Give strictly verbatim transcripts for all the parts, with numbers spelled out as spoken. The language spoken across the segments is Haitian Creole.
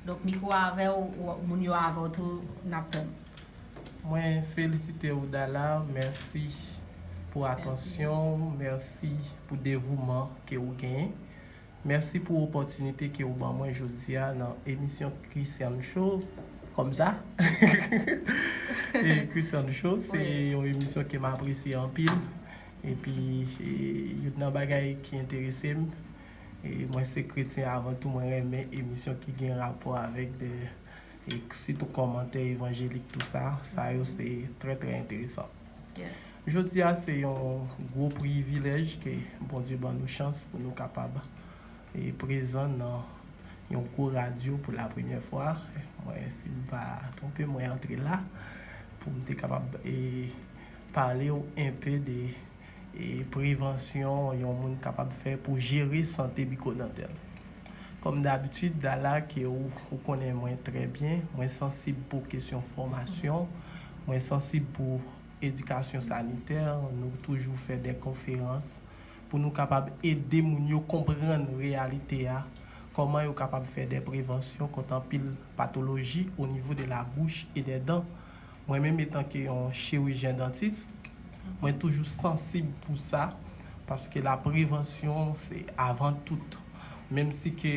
Donk, mikwo avè w, ou- moun yo avè w tou, n ap tann. Mwen felisite w, Dala. Mèsi pou atansyon w. Mèsi pou devouman ke w genyen. Mèsi pou opòtinite ke w ban mwen jodi a nan emisyon Christian Show. Kòmsa? E Christian Show, se yon emisyon ke m apresye anpil. Epi, e, youn nan bagay ki enterese m, e, mwen se kretyen avan tou, mwen renmen emisyon ki gen rapò avèk de, e, sitou kòmantè evanjelik, tou sa. Sa yo se trè, trè enteresan. Jodi a, se yon gwo privilèj ke Bondye ban nou chans pou nou kapab, e, prezan nan yon gwo radyo pou la premyè fwa. Mwen, si m pa twonpe, mwen antre la pou m te kapab, e, pale w enpe de, e, prevansyon yon moun kapab fè pou jere sante bikodantè l. Kòm dabitid, Dala, ke ou, ou konnen mwen trè byen, mwen sansib pou kesyon fòmasyon, mwen sansib pou edikasyon sanitè, nou toujou fè de konferans pou nou kapab ede moun yo konprann reyalite a, kòman yo kapab fè de prevansyon kont anpil patoloji o nivo de la bouch e de dan. Mwen menm, etanke yon chirijyen dantis, mwen toujou sansib pou sa, paske la prevansyon se avan tout. Menm si ke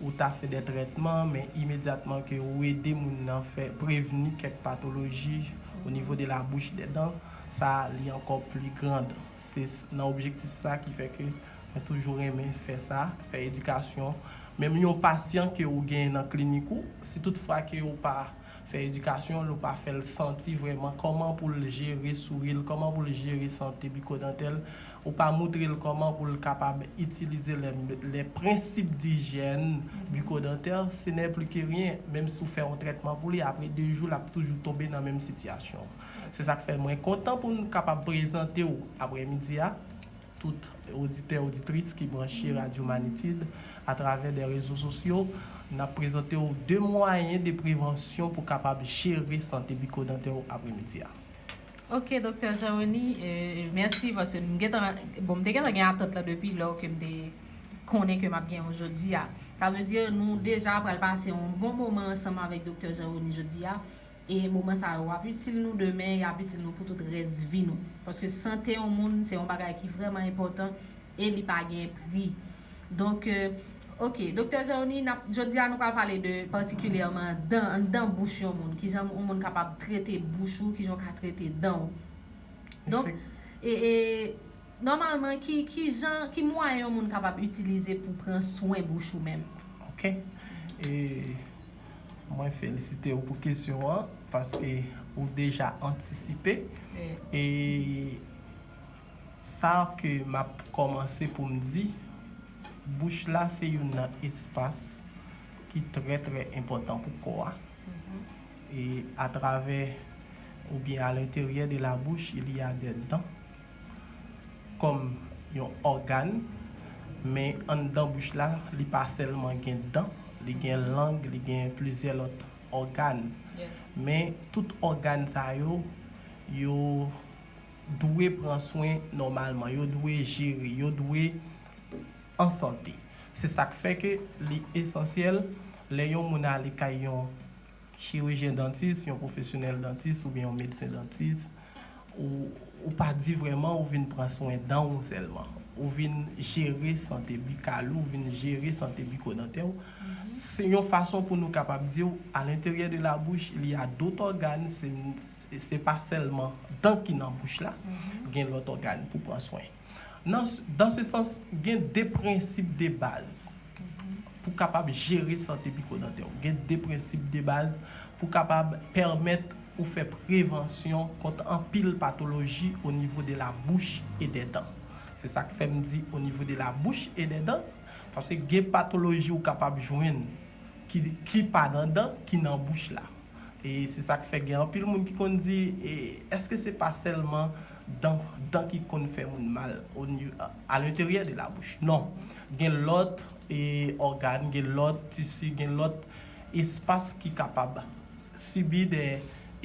ou ta fè de trètman, men imedyatman ke ou ede moun nan fè prevni kèk patoloji o nivo de la bouch, de dan, sa li ankò pli grand. Se s- nan objektif sa ki fè ke mwen toujou renmen fè sa, fè edikasyon. Menm yon pasyan ke ou genyen nan klinik ou, si tout fwa ke ou pa fè edikasyon l, ou pa fè l santi vrèman kòman pou l jere souri l, kòman pou l jere sante bikodantè l, ou pa moutre l kòman pou l kapab itilize lè, lè prensip dijyèn bikodantè, se nè pli ke ryen, menm si w fè yon trètman pou li, apre de jou, l ap toujou tonbe nan menm sitiyasyon. Se sa k fè mwen kontan pou m kapab prezante w aprèmidi a, tout oditè, oditris ki branche Radyo Manitid atravè de rezo sosyo, n ap prezante w de mwayen de prevansyon pou kapab jere sante bikodantè w aprèmidi a. Ok, Doktè Jean Rony, e, mèsi, paske m gentan, bon, m te gentan gen atant la depi lè ke m te konnen ke m ap gen yon jodi a. Sa vle di, nou deja pral pase yon bon moman ansanm avèk Doktè Jean Rony jodi a. E moman sa yo ap itil nou demen, y ap itil nou pou tout rès vi nou. Paske sante yon moun, se yon bagay ki vrèman enpòtan e li pa gen pri. Donk, e, ok, Doktè Jean Rony, n ap, jodi a nou pral pale de patikilyèman dan, anndan bouch yon moun. Kijan yon moun kapab trete bouch ou, kijan w ka trete dan w. Donk, e, e, nòmalman, ki, ki jan, ki mwayen yon moun kapab itilize pou pran swen bouch ou menm? Ok. E, mwen felisite w pou kesyon an, paske ou deja antisipe. E sa ke m ap kòmanse pou m di, bouch la se youn nan espas ki trè, trè enpòtan pou kò a. E atravè oubyen alenteryè de la bouch, il y a des dents, kòm yon ògàn, men anndan bouch la, li pa sèlman gen dan, li gen lang, li gen plizyè lòt ògàn. Men tout ògàn sa yo, yo dwe pran swen nòmalman, yo dwe jere, yo dwe an sante. Se sa k fè ke li esansyèl lè yon moun ale kay yon chirijyen dantis, yon pwofesyonèl dantis oubyen yon medsen dantis, ou, ou pa di vrèman ou vin pran swen dan w sèlman. Ou vin jere sante bikal ou, ou vin jere sante bikodantè w. Se yon fason pou nou kapab di w, à l'intérieur de la bouche, il y a d'autres organes, se, se pa sèlman dan ki nan bouch la, gen lòt ògàn pou pran swen. Nan, dans ce sens, gen de prensip de baz pou kapab jere sante bikodantè w. Gen de prensip de baz pou kapab pèmèt ou fè prevansyon kont anpil patoloji o nivo de la bouch e dè dan. Se sa k fè m di o nivo de la bouch e dè dan, paske gen patoloji ou kapab jwenn ki, ki pa nan dan, ki nan bouch la. E se sa k fè gen anpil moun ki konn di, e, èske se pa sèlman dan, dan ki konn fè moun mal o ni-, à l'intérieur de la bouche? Non. Gen lòt, e, ògàn, gen lòt tisi, gen lòt espas ki kapab sibi de,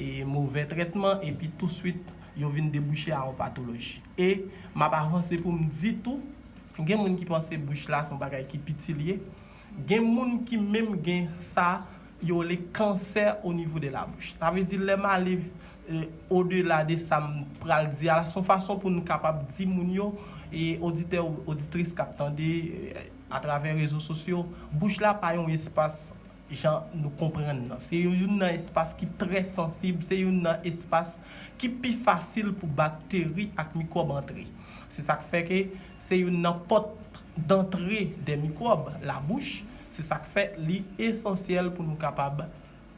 e, movè trètman, epi touswit yo vin debouche a yon patoloji. E m ap avanse pou m di tou, gen moun ki panse bouch la se yon bagay ki piti l ye. Gen moun ki menm gen sa yo rele kansè o nivo de la bouch. Sa vle di, lè m ale, eh, odela de sa m pral di a la, se yon fason pou nou kapab di moun yo, e oditè, oditris k ap tande, eh, atravè rezo sosyo, bouch la pa yon espas jan nou konprann nan. Se youn nan espas ki trè sansib, se youn nan espas ki pi fasil pou bakteri ak mikwòb antre. Se sa k fè ke se youn nan pòt dantre de mikwòb, labouch. Se sa k fè li esansyèl pou nou kapab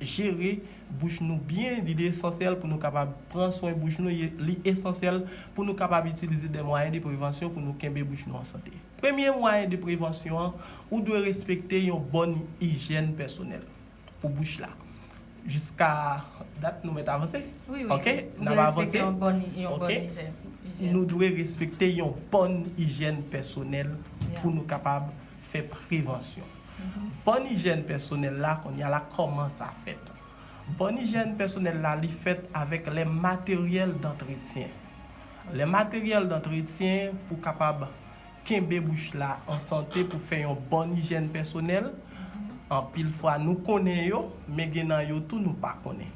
jere bouch nou byen, li esansyèl pou nou kapab pran swen bouch nou, li esansyèl pou nou kapab itilize de mwayen de prevansyon pou nou kenbe bouch nou an sante. Premye mwayen de prevansyon an, ou dwe respekte yon bòn ijyèn pèsonèl pou bouch la. Jiska dat nou mèt avanse. Wi, wi. Ok, Ou n ap dwe avanse. Respekte yon bòn, yon Ok. Bòn ijyèn. Ijyèn. Nou dwe respekte yon bòn ijyèn pèsonèl Yeah. Pou nou kapab fè prevansyon. Mhm. Bòn ijyèn pèsonèl la, kounye a la, kòman sa fèt? Bòn ijyèn pèsonèl la, li fèt avèk lè materyèl dantretyen. Lè materyèl dantretyen pou kapab kenbe bouch la an sante, pou fè yon bòn ijyèn pèsonèl. Anpil fwa nou konnen yo, men gen nan yo tou nou pa konnen.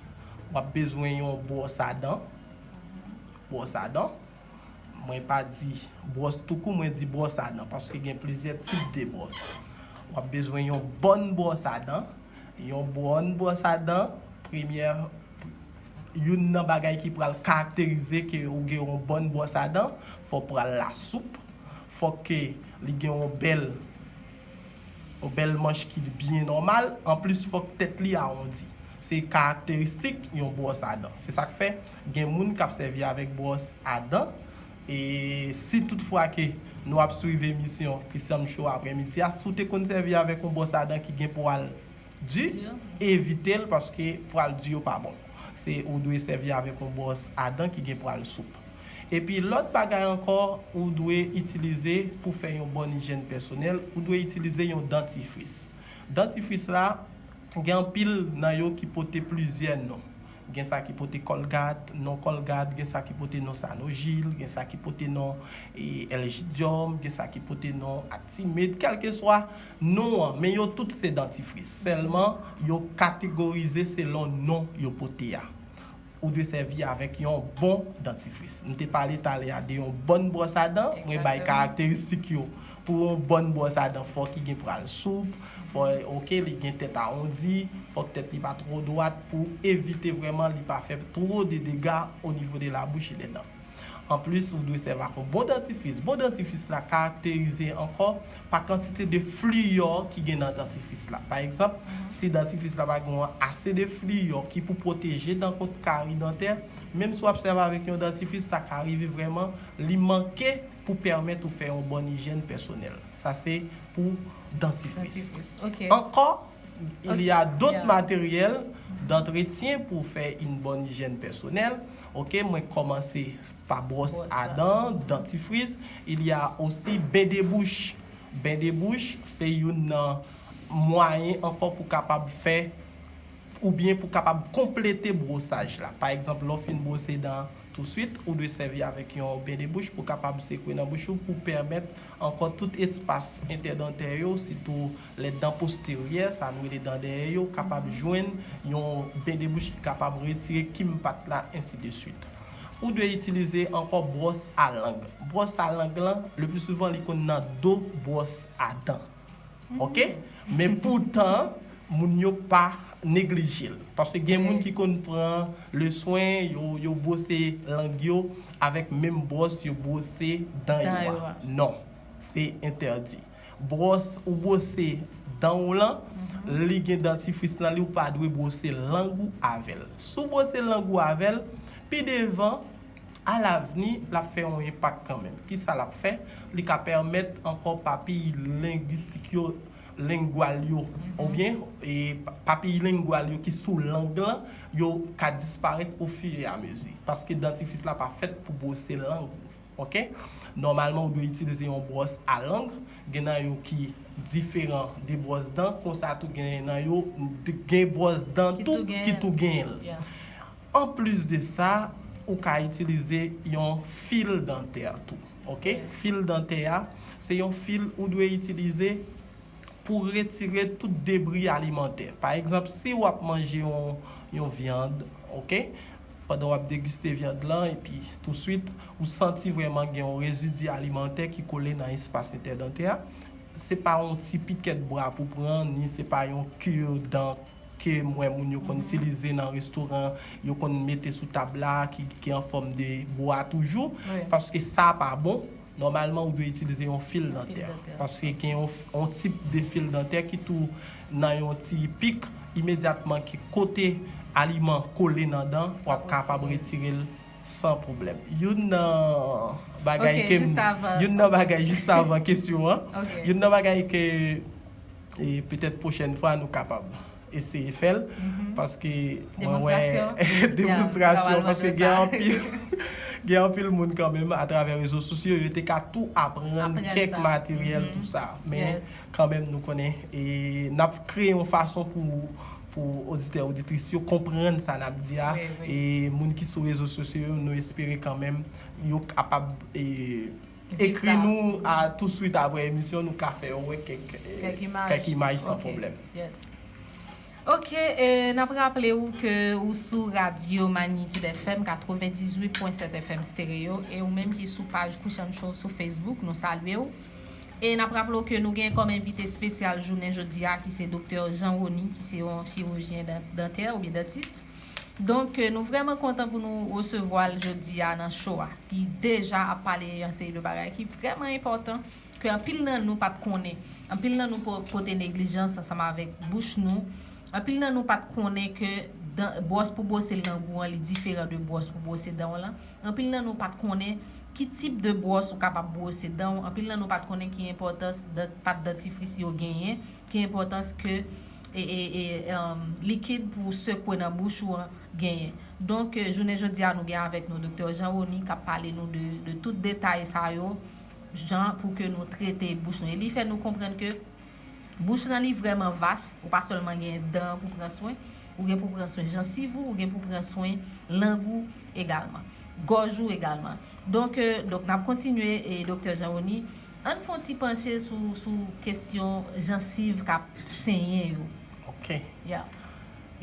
W ap bezwen yon bwòs a dan. Bwòs a dan. Mwen pa di bwòs toukou, mwen di bwòs a dan, paske gen plizyè tip de bwòs. W ap bezwen yon bòn bwòs a dan. Yon bòn bwòs a dan, premyè, youn nan bagay ki pral karakterize ke ou gen yon bòn bwòs a dan, fò pral la soup, fòk ke li gen yon bèl yon bèl manch ki byen nòmal, anplis fòk tèt li awondi. Se karakteristik yon bwòs a dan. Se sa k fè gen moun k ap sèvi avèk bwòs a dan. E si toutfwa ke nou ap swiv emisyon Christian Show aprèmidi a, si w te konn sèvi avèk yon bwòs a dan ki gen pwal di, evite l paske pwal di yo pa bon. Se ou dwe sèvi avèk yon bwòs a dan ki gen pwal soup. Epi lòt bagay ankò, ou dwe itilize pou fè yon bòn ijyèn pèsonèl, ou dwe itilize yon dantifris. Dantifris la, gen anpil nan yo ki pote plizyè non. Gen sa ki pote Colgate, non Colgate, gen sa ki pote non Sanogyl, gen sa ki pote non e, Elgidyòm, gen sa ki pote non Actimate, kèlkeswa non an, men yo tout se dantifris. Sèlman, yo kategorize selon non yo pote a. Ou dwe sèvi avèk yon bon dantifris. M te pale talè a de yon bòn bwòs a dan, mwen bay Egzakteman. Karakteristik yo. Pou yon bòn bwòs a dan, fòk li gen pwal soup, fò, ok, li gen tèt awondi, fòk tèt li pa twò dwat pou evite vrèman li pa fè twò de dega o nivo de la bouch e de dan. Anplis, ou dwe sèvi ak yon bon dantifris. Bon dantifris la karakterize ankò pa kantite de fliyò ki gen nan dantifris la. Pa egzanp, si dantifris la pa gen ase de fliyò ki pou pwoteje dan kont kari dantè, menm si w ap sèvi avèk yon dantifris, sa ka rive vrèman li manke pou pèmèt ou fè yon bòn ijyèn pèsonèl. Sa se pou dantifris. Dantifris. Ok. Ankò, il y a Ok, d'autres yeah. matériels d'entretien pour faire une bonne hygiène personnelle. Ok, mwen kòmanse pa bwòs Bwòs a a dan, dantifris. Il y a aussi ben de bouche. Ben de bouche, se youn nan mwayen ankò pou kapab fè oubyen pou kapab konplete bwosaj la. Pa egzanp, lè w fin bwose dan touswit, ou dwe sèvi avèk yon ben de bouch pou kapab sekwe nan bouch ou pou pèmèt ankò tout espas entèdantè yo, sitou lè dan posteryè, sa nou rele dan dèyè yo, kapab jwenn yon ben de bouch ki kapab retire kim pat la, ensi de swit. Ou dwe itilize ankò bwòs a lang. Bwòs a lang lan, le pli souvan, li konn nan do bwòs a dan. Ok? Men poutan, moun yo pa neglije l. Paske gen moun ki konn pran le swen, yo, yo bwose lang yo avèk menm bwòs yo bwose dan yo a. Non, se entèdi. Bwòs ou bwose dan ou lan, li gen dantifris nan li, ou pa dwe bwose lang ou avè l. Si w bwose lang ou avè l, pi devan, alavni, l ap fè yon enpak kanmenm. Kisa l ap fè? Li ka pèmèt ankò papiy lengwistik yo, lengwal yo, oubyen e, papiy lengwal yo ki sou lang lan, yo ka disparèt ofiramezi. Paske dantifris la pa fèt pou bwose lang ou. Ok? Nòmalman, ou dwe itilize yon bwòs a lang. Gen nan yo ki diferan de bwòs dan. Konsa tou, gen nan yo, gen bwòs dan tou ki tou genyen l. Anplis de sa, ou ka itilize yon fil dantè tou. Ok? Fil dantè a, se yon fil ou dwe itilize pou retire tout debri alimantè. Pa egzanp, si w ap manje yon, yon vyann, oke? Pandan w ap degiste vyann lan, epi touswit, ou santi vrèman gen yon rezidi alimantè ki kole nan espas entèdantè a, se pa yon ti pikèt bwa pou pran, ni se pa yon kir dan ke m wè moun yo konn itilize nan restoran, yo konn mete sou tab la, ki, ki an fòm de bwa toujou, paske sa pa bon. Nòmalman, ou dwe itilize yon fil dantè. Paske gen yon, yon tip de fil dantè ki tou nan yon ti pik, imedyatman ki kote aliman kole nan dan, w ap kapab retire l san pwoblèm. Youn nan bagay ke m, youn nan bagay, jis avan kesyon an, youn nan bagay ke, e, petèt pwochèn fwa nou kapab eseye fè l, paske mwen wè demonstrasyon, paske gen anpil, gen anpil moun kanmenm atravè rezo sosyo, yo te ka tou aprann kèk materyèl, tou sa. Men kanmenm, nou konnen, e n ap kreye yon fason pou, pou oditè, oditris yo konprann sa n ap di a. E moun ki sou rezo sosyo yo, nou espere kanmenm yo kapab, e, ekri nou a touswit apre emisyon, nou ka fè yo wè kèk, e, kèk imaj san pwoblèm. Ok, e, n ap raple w ke ou sou radyo Magnitude F M, katrevendizuit pwen sèt F M stereo, e ou menm ki sou paj Kushan Show sou Facebook, nou salye w. E n ap raple w ke nou gen kòm envite espesyal jounen jodi a, ki se Doktè Jean Rony, ki se yon chirijyen dan-, dantè oubyen dantis. Donk, e, nou vrèman kontan pou nou resevwa l jodi a nan show a, ki deja ap pale yon seri de bagay ki vrèman enpòtan, ke anpil nan nou pa t konnen. Anpil nan nou po-, pote neglijans ansanm avèk bouch nou. Anpil nan nou pa t konnen ke dan, bwòs pou bwose lang ou an, li diferan de bwòs pou bwose dan w lan. Anpil nan nou pa t konnen ki tip de bwòs ou kapab bwose dan w. Anpil nan nou pa t konnen ki enpòtans dan-, pat dantifris yo genyen, ki enpòtans ke, e, e, e, em, likid pou sekwe nan bouch ou an genyen. Donk, e, jounen jodi a, nou gen avèk nou Doktè Jean Rony k ap pale nou de, de tout detay sa yo, jan pou ke nou trete bouch nou. E li fè nou konprann ke bouch lan li vrèman vas, ou pa sèlman gen dan pou pran swen, ou gen pou pran swen jansiv ou, ou gen pou pran swen lang ou egalman, gòj ou egalman. Donk, e, donk n ap kontinye, e, Doktè Jean Rony, ann fè yon ti panche sou, sou kesyon jansiv k ap senyen yo. Ok. Yeah.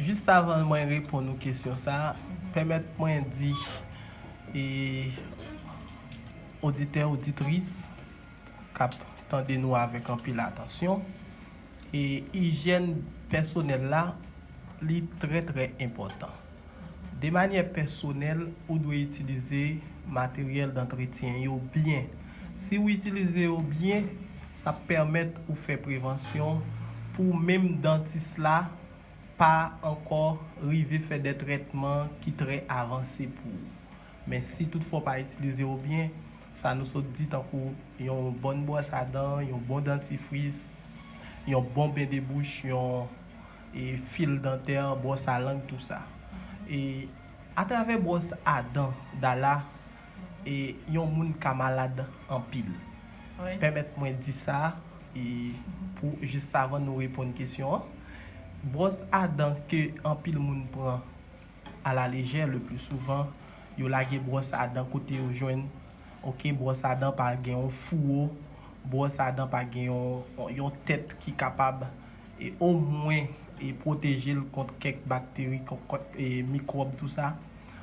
Jis avan mwen reponn ou kesyon sa a, pèmèt mwen di, e, oditè, oditris k ap tande nou avèk anpil atansyon, e ijyèn pèsonèl la, li trè, trè enpòtan. De manyè pèsonèl, ou dwe itilize materyèl dantretyen yo byen. Si w itilize yo byen, sa ap pèmèt ou fè prevansyon pou menm dantis la pa ankò rive fè de trètman ki trè avanse pou ou. Men si toutfwa w pa itilize yo byen, sa nou sot di tankou yon bòn bwòs a dan, yon bon dantifris, yon bon ben de bouch, yon, e, fil dantè, bwòs a lang, tou sa. E atravè bwòs a dan, dala, e yon moun ka malad anpil. Pèmèt mwen di sa, e pou jis avan nou reponn kesyon an, bwòs a dan ke anpil moun pran alalejè, le pli souvan, yo lage bwòs a dan kote yo jwenn. Ok, bwòs a dan pa gen yon fouwo, bwòs a dan pa gen yon, yon tèt ki kapab, e, omwen, e, pwoteje l kont kèk bakteri, kont, kont, e, mikwòb, tou sa.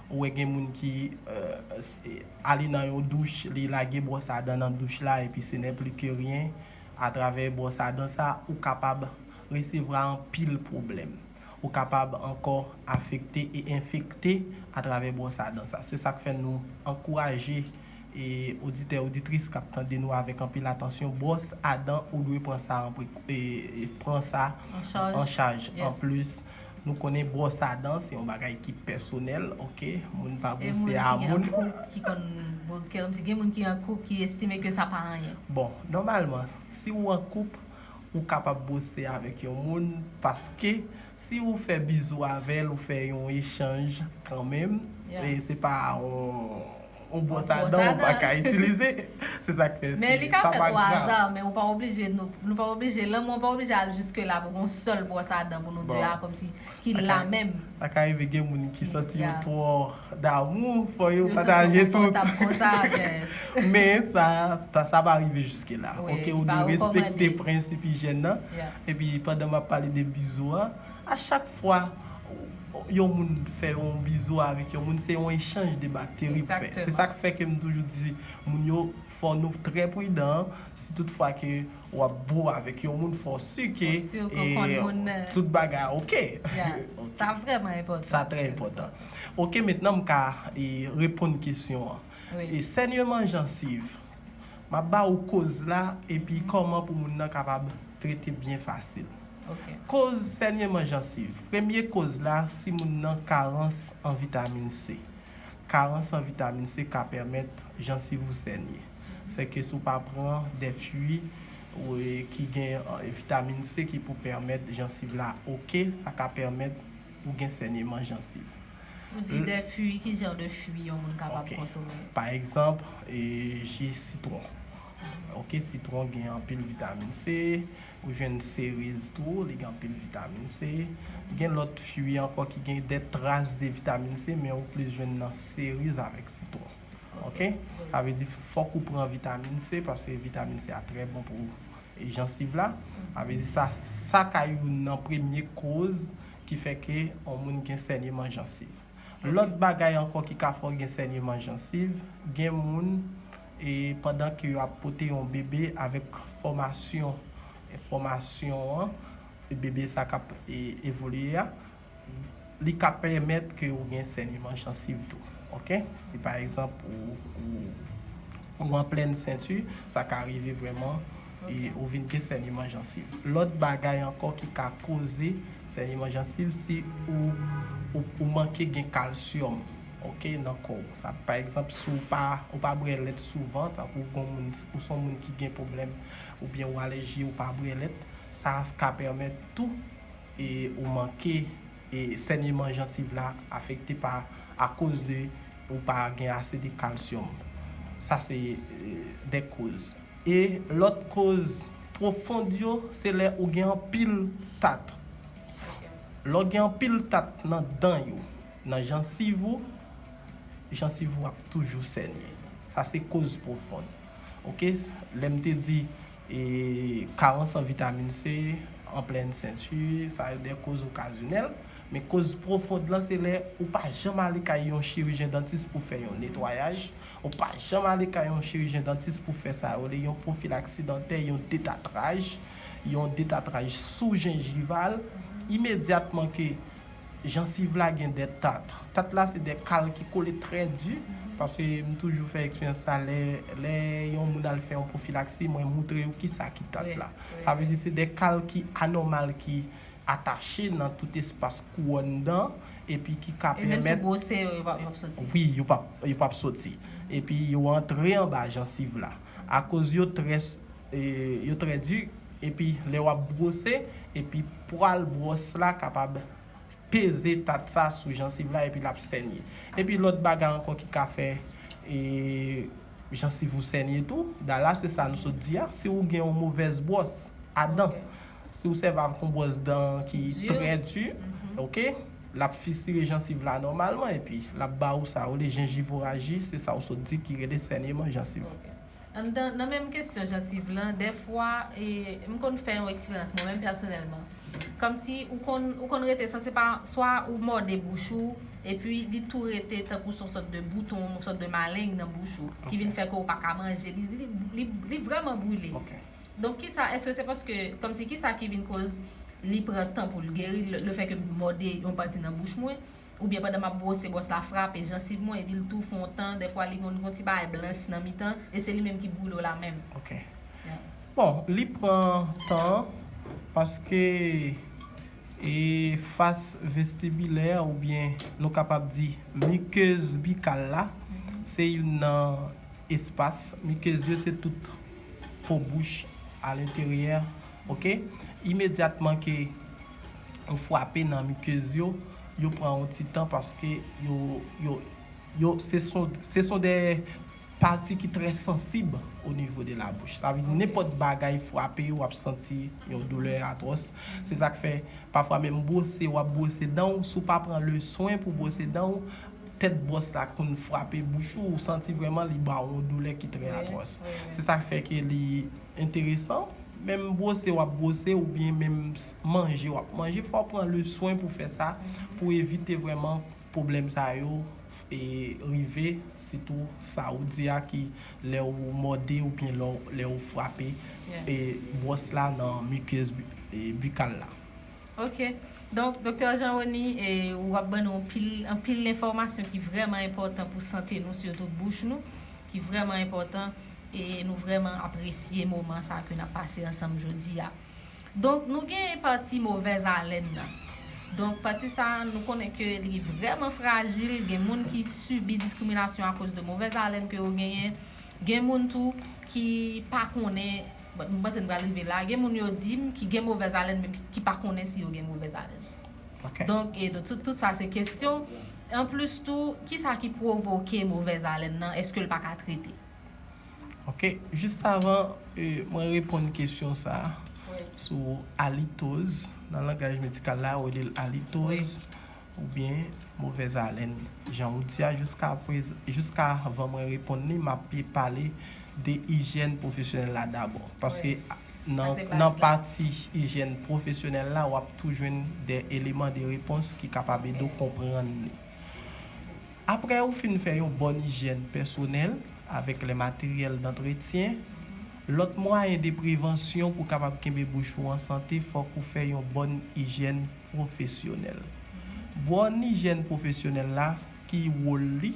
Ou wè gen moun ki, e, s-, e, ale nan yon douch, li lage bwòs a dan nan douch la, epi se nèplikiryen, atravè bwòs a dan sa, ou kapab resevwa anpil pwoblèm. Ou kapab ankò afekte e enfekte atravè bwòs a dan sa. Se sa k fè nou ankouraje, e, oditè, oditris k ap tande nou avèk anpil atansyon, bwòs a dan, ou dwe pran sa an pre-, e, e, pran sa an chaj. Anplis, nou konnen bwòs a dan se yon bagay ki pèsonèl, ok? Moun pa bwose a moun. Gen moun ki an koup ki konn bwoke, gen moun ki an koup ki estime ke sa pa anyen. Bon, nòmalman, si w an koup, ou kapab bwose avèk yon moun, paske si ou fè bizou avè l, ou fè yon echanj kanmenm, e se pa yon, yon bwòs a dan ou pa ka itilize. Se sa k fè men li ka fèt o aza, men ou pa oblije, nou, nou pa oblije, lanmou an pa oblije al jiske la pou gon sèl bwòs a dan pou nou de a kòmsi ki la menm. Sa ka rive gen moun ki santi yo twò damou, fò yo pataje tout. Men sa, sa pa rive jiske la. Ok, ou dwe respekte prensip ijyèn nan. Epi pandan m ap pale de bizou a, a chak fwa yon moun fè yon bizou avèk yon moun, se yon echanj de bakteri ou fè. Se sa k fè ke m toujou di moun yo, fò nou trè pridan si tout fwa ke w ap bo avèk yon moun, fò si ke tout bagay ok. Sa vrèman enpòtan. Sa trè enpòtan. Ok, mentnan m ka reponn kesyon an. Sènyeman jansiv, m ap ba ou koz la epi kòman pou moun nan kapab trete byen fasil. Koz sènyeman jansiv. Premye koz la, si moun nan karans an vitamin C. Karans an vitamin C ka pèmèt jansiv ou sènye. Sèke si w pa pran de fwi ki gen vitamin C ki pou pèmèt jansiv la ok, sa ka pèmèt ou gen sènyeman jansiv. Ou di de fwi, ki jan de fwi yon moun kapab konsome? Pa egzanp, ji sitwon. Ok, sitwon gen anpil vitamin C. Ou jwenn seriz tou, li gen anpil vitamin C. Gen lòt fwi ankò ki gen de tras de vitamin C, men ou plis jwenn nan seriz avèk sitwon. Ok? Sa vle di fòk ou pran vitamin C, paske vitamin C a trè bon pou jansiv la. Sa vle di sa, sa ka youn nan premye koz ki fè ke yon moun gen sènyeman jansiv. Lòt bagay ankò ki ka fè w gen sènyeman jansiv, gen moun, e, pandan ke yo ap pote yon bebe avèk fòmasyon, e, fòmasyon an, e, bebe sa k ap, e, evolye a, li ka pèmèt ke ou gen sènyeman jansiv tou. Ok? Si pa egzanp ou, ou, ou an plèn senti, sa ka rive vrèman e ou vin gen sènyeman jansiv. Lòt bagay ankò ki ka koze sènyeman jansiv, si ou, ou, ou manke gen kalsyòm, ok, nan kò w. Sa, pa egzanp, si w pa, ou pa bwè lèt souvan, tankou gon moun, ou se yon moun ki gen pwoblèm, oubyen ou alèji, ou pa bwè lèt, sa ka pèmèt tou e ou manke, e sènyeman jansiv la afekte pa akoz de ou pa gen ase de kalsyòm. Sa se, e, de koz. E lòt koz pwofond yo, se lè ou gen anpil tat. Lè w gen anpil tat nan dan yo, nan jansiv ou, jansiv ou ap toujou sènye. Sa se koz pwofond. Ok? Lè m te di, e, karans an vitamin C, an plèn senti, sa yo de koz okazyonèl. Men koz pwofond lan, se lè ou pa janm ale kay yon chirijyen dantis pou fè yon netwayaj. Ou pa janm ale kay yon chirijyen dantis pou fè sa yo rele yon pwofilaksi dantè, yon detatraj, yon detatraj sou jenjival. Imedyatman ke jansiv la gen de tat. Tat la se de kal ki kole trè di, paske m toujou fè eksperyans sa, lè, lè yon moun al fè yon pwofilaksi, mwen moutre yo kisa ki tat la. Sa vle di se de kal ki anòmal, ki atache nan tout espas kouwòn dan, epi ki ka pèmèt. E menm si w bwose yo, yo p ap, yo p ap soti. Wi, yo p ap, yo p ap soti. Epi yo antre anba jansiv la. Akoz yo trè, e, yo trè di, epi lè w ap bwose, epi pwal bwòs la kapab peze tat sa sou jansiv la epi l ap sènye. Epi lòt bagay ankò ki ka fè, e, jansiv ou sènye tou, dala se sa n sot di a, si ou gen yon movèz bwòs a dan, si ou sèvi avèk yon bwòs dan ki trè di, ok, l ap fisire jansiv la nòmalman epi l ap ba ou sa yo rele jenjivoraji, se sa ou sot di ki rele sènyeman jansiv. Anndan, nan menm kesyon jansiv lan, dèfwa, e, m konn fè yon eksperyans mwen menm pèsonèlman. Kòmsi ou konn, ou konn rete, sa se pa, swa ou mòde bouch ou, epi li tou rete tankou se yon sòt de bouton, yon sòt de maleng nan bouch ou, ki vin fè ke ou pa ka manje. Li, li, li, li vrèman brile. Donk, kisa, èske se paske, kòmsi kisa ki vin koz li pran tan pou l geri, le, le fè ke m mòde yon pati nan bouch mwen, oubyen pandan m ap bwose, bwòs la frape jansiv mwen, epi l tou fè yon tan, dèfwa li gon, gon ti bagay blanch nan mitan, e se li menm ki brile w la menm. Ok. Bon, li pran tan, paske, e, fas vestibilè, oubyen nou kapab di mikez bikal la, se youn nan espas, mikez yo se tout po bouch alenteryè, ok? Imedyatman ke ou frape nan mikez yo, yo pran yon ti tan paske yo, yo, Yo, ce sont, ce sont des parties ki trè sansib o nivo de la bouch. Sa vle di nenpòt bagay frape yo, w ap santi yon doulè atwòs. Se sa k fè pafwa menm bwose, w ap bwose dan w, si w pa pran le swen pou bwose dan w, tèt bwòs la konn frape bouch ou, ou santi vrèman li ba w yon doulè ki trè atwòs. Se sa k fè ke li enteresan. Menm bwose w ap bwose oubyen menm manje w ap manje, fò w pran le swen pou fè sa, pou evite vrèman pwoblèm sa yo e rive, sitou sa ou di a ki lè ou mòde oubyen lè w frape e bwòs la nan mikez bikal la. Ok. Donk, Doktè Jean Rony, e, ou ap ban nou anpil, anpil enfòmasyon ki vrèman enpòtan pou sante nou, sitou bouch nou, ki vrèman enpòtan, e nou vrèman apresye moman sa ke n ap pase ansanm jodi a. Donk, nou gen pati movèz alèn nan. Donk, pati sa, nou konnen ke li vrèman frajil, gen moun ki sibi diskriminasyon akoz de movèz alèn ke yo genyen, gen moun tou ki pa konnen, bon, m panse n pral rive la, gen moun yo di m ki gen movèz alèn, men ki pa konnen si yo gen movèz alèn. Donk, e, tout, tout sa se kesyon. Anplis tou, kisa ki pwovoke movèz alèn nan? Èske l pa ka trete? Ok, jis avan e, mwen reponn kesyon sa a sou alitoz, nan langaj medikal la, yo rele l alitoz oubyen movèz alèn. Jan ou di a, jiska prezan, jiska avan mwen reponn li, m ap pale de ijyèn pwofesyonèl la dabò. Paske nan, nan pati ijyèn pwofesyonèl la, w ap tou jwenn de eleman de repons ki kapab ede w konprann li. Apre ou fin fè yon bòn ijyèn pèsonèl avèk lè materyèl dantretyen, lòt mwayen de prevansyon pou kapab kenbe bouch ou an sante, fòk ou fè yon bòn ijyèn pwofesyonèl. Bòn ijyèn pwofesyonèl la, ki wòl li?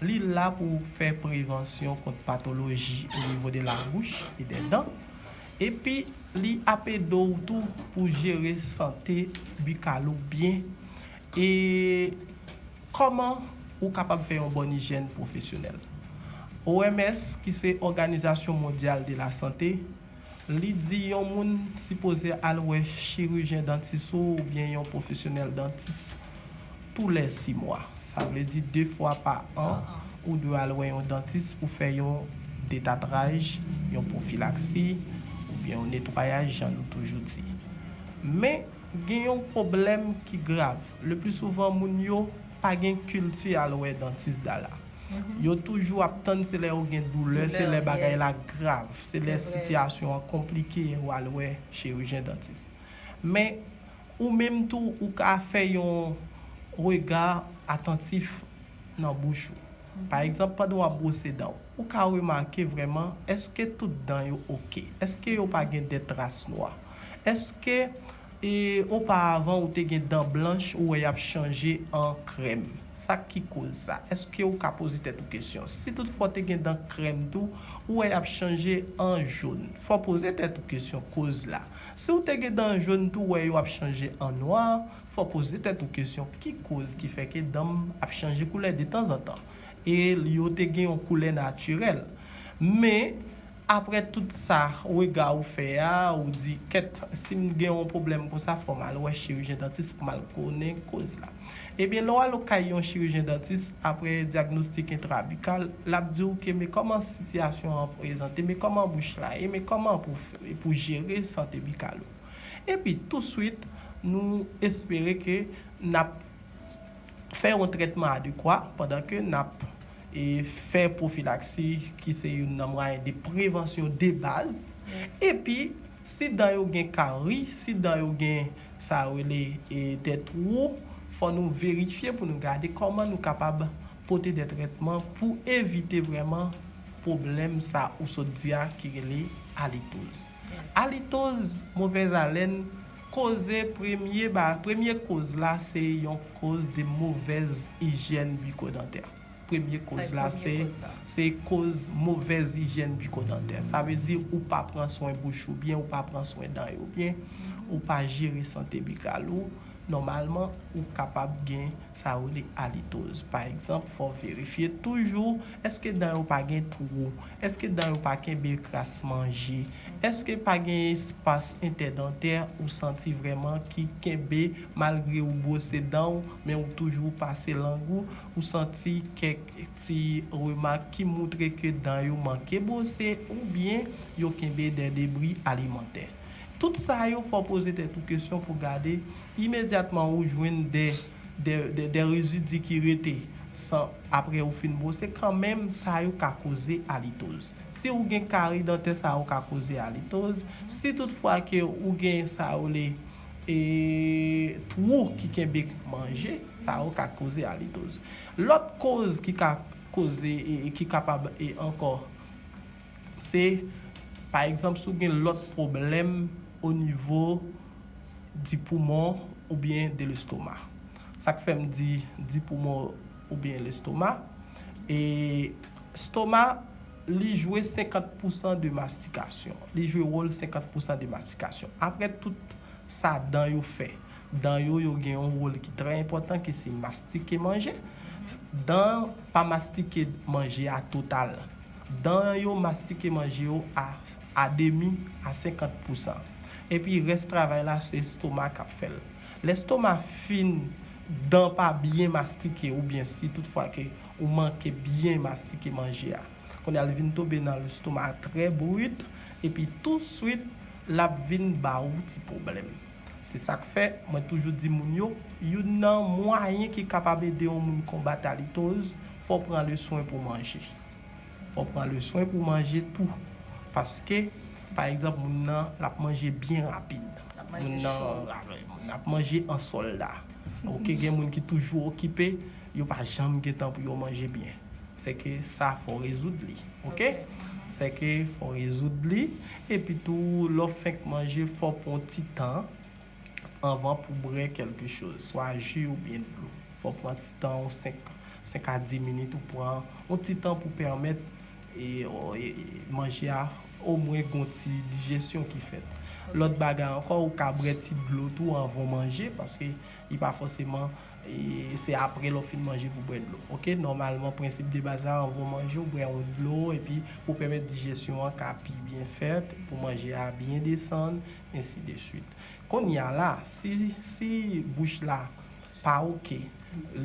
Li la pou fè prevansyon kont patoloji o nivo de la bouch e dè dan, epi li ap ede w tou pou jere sante bikal ou byen. E kòman ou kapab fè yon bòn ijyèn pwofesyonèl? O M S, ki se Òganizasyon Mondyal de la Sante, li di yon moun sipoze al wè chirijyen dantis ou oubyen yon pwofesyonèl dantis toulè sis mwa. Sa vle di de fwa pa an, ou dwe al wè yon dantis pou fè yon detatraj, yon pwofilaksi, oubyen yon netwayaj, jan nou toujou di. Men, gen yon pwoblèm ki grav. Le pli souvan, moun yo pa gen kilti al wè dantis dala. Yo toujou ap tann se lè yo gen doulè, se lè bagay la grav, se lè sitiyasyon an konplike yo al wè chirijyen dantis. Men, ou menm tou, ou ka fè yon rega atantif nan bouch ou. Pa egzanp, pandan w ap bwose dan w, ou ka remake vrèman, èske tout dan yo oke? Èske yo pa gen de tras nwa? Èske e oparavan ou te gen dan blanch, ou wè y ap chanje an krèm? Sa ki koz sa? Èske ou ka poze tèt ou kesyon? Si toutfwa w te gen dan krèm tou, ou wè y ap chanje an jòn, fò w poze tèt ou kesyon koz la. Si w te gen dan jòn tou, ou wè yo ap chanje an nwa, fò w poze tèt ou kesyon ki koz ki fè ke dan m ap chanje koulè detanzantan? E yo te gen yon koulè natirèl. Men, apre tout sa, rega ou fè a, ou di, kèt, si m gen yon pwoblèm konsa, fò m al wè chirijyen dantis pou m al konnen koz la. Ebyen, lè w al kay yon chirijyen dantis, apre dyagnostik entrabikal, l ap di w ke men kòman sitiyasyon an prezante, men kòman bouch la ye, men kòman pou, pou jere sante bikal ou. Epi, touswit, nou espere ke n ap fè yon trètman adekwa pandan ke n ap e, fè pwofilaksi, ki se youn nan mwayen de prevansyon de baz. Epi, si dan yo gen kari, si dan yo gen sa yo rele e, de twou, fò nou verifye pou nou gade kòman nou kapab pote de trètman pou evite vrèman pwoblèm sa ou sot di a ki rele alitoz. Alitoz, movèz alèn, koze premye ba, premye koz la se yon koz de movèz ijyèn bikodantè. Premye koz la se, se koz movèz ijyèn bikodantè. Sa vle di ou pa pran swen bouch ou byen, ou pa pran swen dan yo byen, ou pa jere sante bikal ou, nòmalman, ou kapab gen sa yo rele alitoz. Pa egzanp, fò w verifye toujou èske dan yo pa gen twou, èske dan yo pa kenbe kras manje, èske pa gen espas entèdantè ou santi vrèman ki kenbe malgre ou bwose dan w, men ou toujou pase lang ou, ou santi kèk ti remak ki moutre ke dan yo manke bwose oubyen yo kenbe de debri alimantè. Tout sa yo, fò w poze tèt ou kesyon pou gade imedyatman ou jwenn de, de, de, de rezidi ki rete san, apre ou fin bwose, kanmenm sa yo ka koze alitoz. Si ou gen kari dantè, sa yo ka koze alitoz. Si toutfwa ke ou gen sa yo le e, twou ki kenbe manje, sa yo ka koze alitoz. Lòt koz ki ka koze e, e ki kapab e ankò, se pa egzanp si w gen lòt pwoblèm o nivo di poumon oubyen de lestoma. Sa k fè m di di poumon oubyen lestoma, e estoma, li jwe senkant pousan de mastikasyon. Li jwe wòl senkant pousan de mastikasyon. Apre tout sa dan yo fè, dan yo, yo gen yon wòl ki trè enpòtan, ki se mastike manje. Dan pa mastike manje a total. Dan yo mastike manje yo a, a demi, a senkant pousan. Epi rès travay la, se estoma k ap fè l. Lè estoma fin, dan pa byen mastike, oubyen si toutfwa ke ou manke byen mastike manje a, kounye a l vin tonbe nan lestoma trè brit, epi touswit l ap vin ba ou ti pwoblèm. Se sa k fè mwen toujou di moun yo, youn nan mwayen ki kapab ede yon moun konbat alitoz, fò w pran le swen pou manje. Fò w pran le swen pou manje tou. Paske, pa egzanp, moun nan, l ap manje byen rapid. Moun nan, l ap manje an sòlda. Oke, gen moun ki toujou okipe, yo pa janm gen tan pou yo manje byen. Se ke sa, fò w rezoud li. Oke? Se ke fò w rezoud li, epi tou, lè w fenk manje, fò w pran ti tan anvan pou bwè kèlkechoz, swa ji oubyen dlo. Fò w pran ti tan, yon senk, senk a dis minit, ou pran yon ti tan pou pèmèt e, o, e, e, manje a omwen gon ti dijesyon ki fèt. Lòt bagay ankò, ou ka bwè ti dlo tou anvan w manje, paske li pa fòseman e, se apre lè w fin manje pou bwè dlo. Oke? Nòmalman, prensip de baz la, anvan w manje, ou bwè yon dlo, epi pou pèmèt dijesyon an ka pi byen fèt, pou manje a byen desann, ensi de swit. Kounye a la, si, si bouch la pa oke,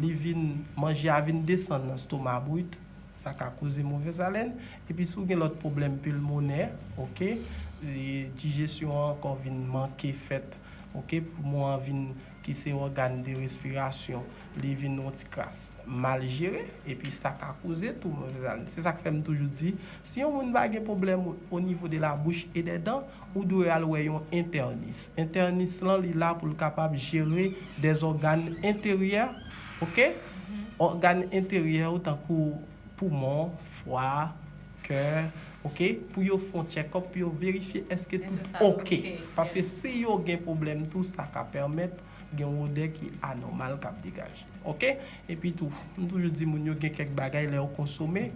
li vin, manje a vin desann nan estoma brit, sa ka koze movèz alèn. Epi si w gen lòt pwoblèm pilmonè, oke, e, dijesyon an ankò vin manke fèt, oke, poumon an vin, ki se ògàn de respirasyon, li vin yon ti kras mal jere, epi sa ka koze tou movèz alèn. Se sa k fè m toujou di, si yon moun pa gen pwoblèm o, o nivo de la bouche et des dents, ou dwe al wè yon entènis. Entènis lan, li la pou l kapab jere dèzògàn enteryè, oke? Ògàn enteryè yo tankou poumon, fwa, kè, oke? Pou yo fè yon tchèkòp, pou yo verifye èske tout oke. Paske si yo gen pwoblèm tou, sa ka pèmèt gen yon odè ki anòmal k ap degaje. Oke? Epi tou, m toujou di moun yo gen kèk bagay lè yo konsome,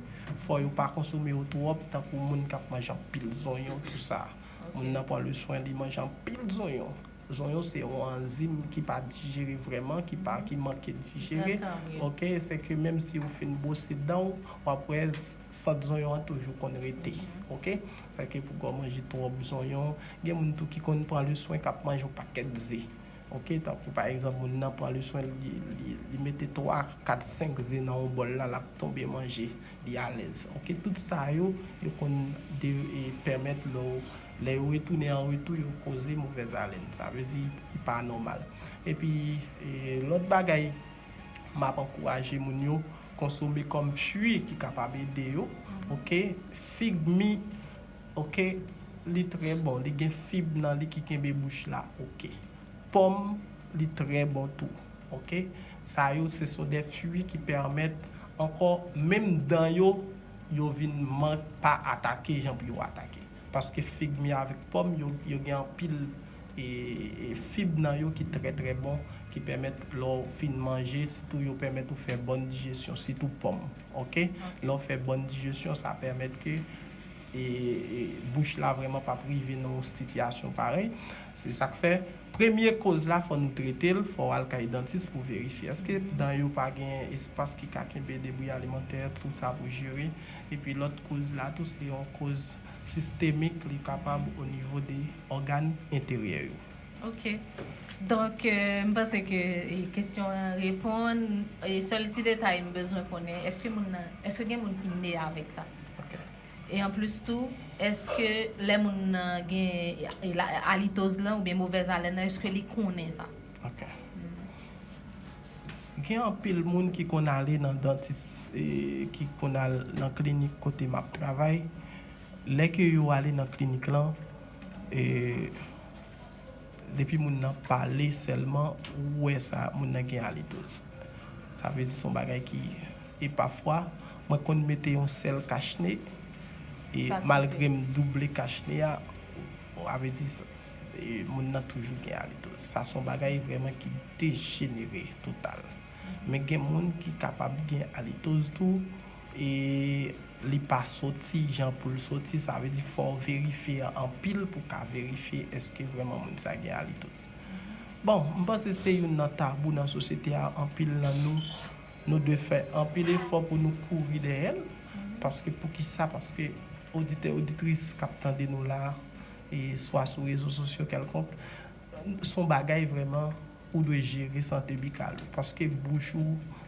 fò yo pa konsome yo twòp, tankou moun k ap manje anpil zonyon, tou sa. Moun nan pran le swen li manje anpil zonyon. Zonyon se yon anzim ki pa dijere vrèman, ki pa, ki manke dijere. Oke, se ke menm si ou fin bwose dan w, w ap wè sant zonyon an toujou konn rete. Oke? Se ke pou kò manje twòp zonyon. Gen moun tou ki konn pran le swen k ap manje yon pakèt ze. Oke, tankou pa egzanp, moun nan pran le swen, li, li, li mete twa, kat, senk ze nan yon bòl la, l ap tonbe manje, li alèz. Oke, tout sa yo, yo konn de, e, pèmèt lè w, lè yo retounen an retou, yo koze movèz alèn. Sa vle di, li pa nòmal. Epi, e, lòt bagay, m ap ankouraje moun yo konsome kòm fwi ki kapab ede yo. Oke, fig mi, oke, li trè bon, li gen fib nan li ki kenbe bouch la, oke. Pòm, li trè bon tou. Oke? Sa yo, se sont des fruits ki pèmèt ankò, menm dan yo, yo vin man-, pa atake jan pou yo atake. Paske fig mi avèk pòm, yo, yo gen anpil, e, e, fib nan yo ki trè, trè bon, ki pèmèt lè w fin manje, sitou yo pèmèt ou fè bòn dijesyon, sitou pòm. Oke? Lè w fè bòn dijesyon, sa pèmèt ke e, e, bouch la vrèman p ap rive nan yon sitiyasyon parèy. Se sa k fè, Premye koz la, fò nou trete l, fò w al kay dantis pou verifye èske dan yo pa gen espas ki ka kenbe debri alimantè, tout sa pou jere. Epi lòt koz la tou, se yon koz sistemik, li kapab o nivo de ògàn enteryè yo. Ok. Donk, euh, m panse ke e, kesyon an reponn. E sèl ti detay m bezwen konnen, èske moun nan, èske gen moun ki ne avèk sa? Ok. E anplis tou, èske lè moun nan gen e, la- alitoz lan oubyen movèz alèn nan, èske li konnen sa? Ok. Gen anpil moun ki konn ale nan dantis, e, ki konn al nan klinik kote m ap travay. Lè ke yo ale nan klinik lan, e, depi moun nan pale sèlman, ou wè sa, moun nan gen alitoz. Sa vle di se yon bagay ki, e pafwa, mwen konn mete yon sèl kachne, e Sa sifi. Malgre m double kachne a, sa vle di e, moun nan toujou gen alitoz. Sa se yon bagay vrèman ki dejenere total. Men gen moun ki kapab gen alitoz tou, e li pa soti jan pou l soti, sa vle di fò w verifye anpil pou w ka verifye èske vrèman moun sa gen alitoz. Bon, m panse se youn nan tabou nan sosyete a, anpil nan nou, nou dwe fè anpil efò pou nou kouri dèyè l. Paske poukisa? Paske oditè, oditris k ap tande nou la, e swa sou rezo sosyo kèlkonk, se yon bagay vrèman ou dwe jere sante bikal ou. Paske bouch ou